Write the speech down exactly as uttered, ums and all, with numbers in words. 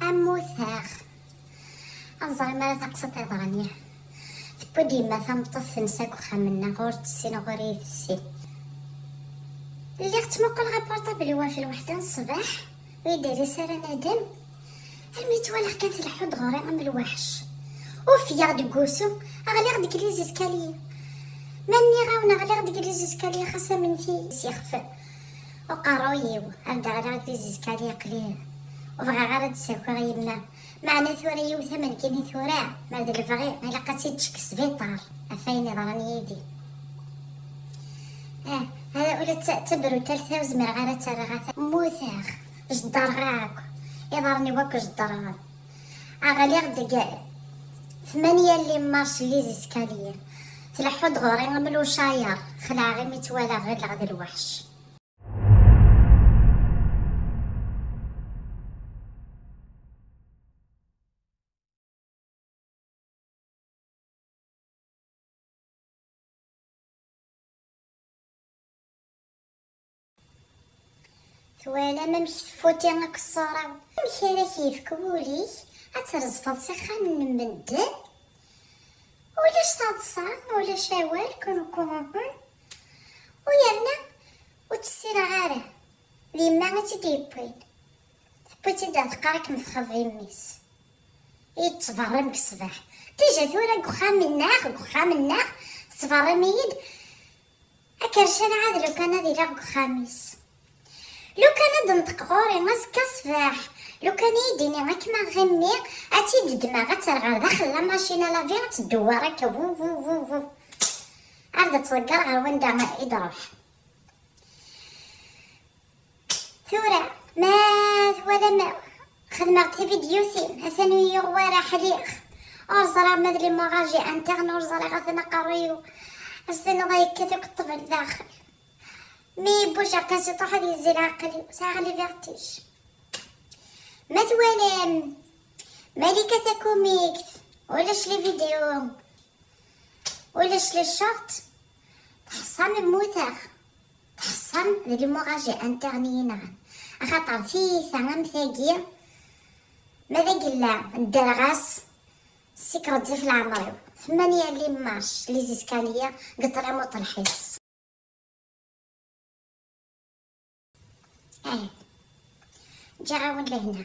Ammuteɣ. Ad ẓriɣ ara taqsiṭ iḍran. Tewwi-d yemma tameṭṭut tensa deg uxxam-nneɣ, ur tessin ɣur i tessin. Lliɣ ttmuquleɣ apurṭabl-iw ɣef lweḥda n ṣṣbeḥ, ur yi-d-terri ara nadam. Almi ttwaliɣ kan tleḥḥu-d ɣur-i am lweḥc. Ufgeɣ deg wusu, ɣliɣ deg les escaliers. Ma nniɣ-awen ɣliɣ deg les escaliers, xas amnet-iyi s yixef uqerruy-iw, ar d-ɣliɣ deg les escaliers aql-i ur bɣiɣ ara ad d-sakiɣ yemma. Meɛna tura yiwet am nekkini tura, ma d lebɣi, ilaq ad tt-id-tečč deg sbiṭar, ɣef wayen yeḍran yid-i. Ah, hada ula d ta-, d tabrutalt-a ur zmireɣ ara ad tt-rreɣ, ata mmuteɣ, jeddreɣ akk, iḍarren-iw akk jeddren. Ɣliɣ deg tmanya n les marches, les escaliers. Tleḥḥu-d ɣur-i am lucayer, xelɛeɣ imi tt-walaɣ ɣilleɣ d lweḥc. Twalam amek tfuti akk ṣṣura-w? Amek ara k-yefk wul-ik ad trezfeḍ s axxam n medden? Ulac taḍsa, ulac awal, kun kun kun. U yerna ur tt-ssineɣ ara. D yemma i tt-id-yewwin. Tewwi-tt-id ad teqqar akken txeḍ i mmi-s. I tettberrim deg ṣṣbeḥ. Déjà tura deg uxxam-nneɣ, deg uxxam-nneɣ, tettberrim-iyi-d. Akercan ɛad lukan ad iliɣ deg uxxam-is. Lukan ad d-tenṭeq ɣur-i azekka ṣṣbeḥ, lukan i yi-d-tini akken ma ɣimmi, ad tt-id-ddmeɣ, ad tt-rreɣ ɣer daxel la machine à laver, ad tt-ddewwer akka, wu, wu, wu, wu. Ar d ttḍegger ɣer wanda i d-ruḥ. Tura, ma twalam, xedmeɣ-d tividyutin, atan ur yuɣ wara ḥliɣ. Ur ẓriɣ ma d l'hémorragie interne, ur ẓriɣ atan aqerruy-iw. As-tiniḍ yekkat akk ṭṭbel daxel. Mi bougeɣ kan ciṭuḥ ad yezzi leɛqel-iw, sɛiɣ les vertiges. Ma twalam, Malika Takumikt, ulac les vidéos, ulac les shorts, teḥṣam mmuteɣ. Teḥṣam d l'hémorragie interne i yi-nɣan. Axaṭer tiyita am tagi, ma d agella ddreɣ-as, ssikreɣ-tt ɣef leɛmer-iw. Tmanya les marches, les escaliers, deg ṭṭlam uṭelḥis. Eh, ǧǧiɣ-awen lehna.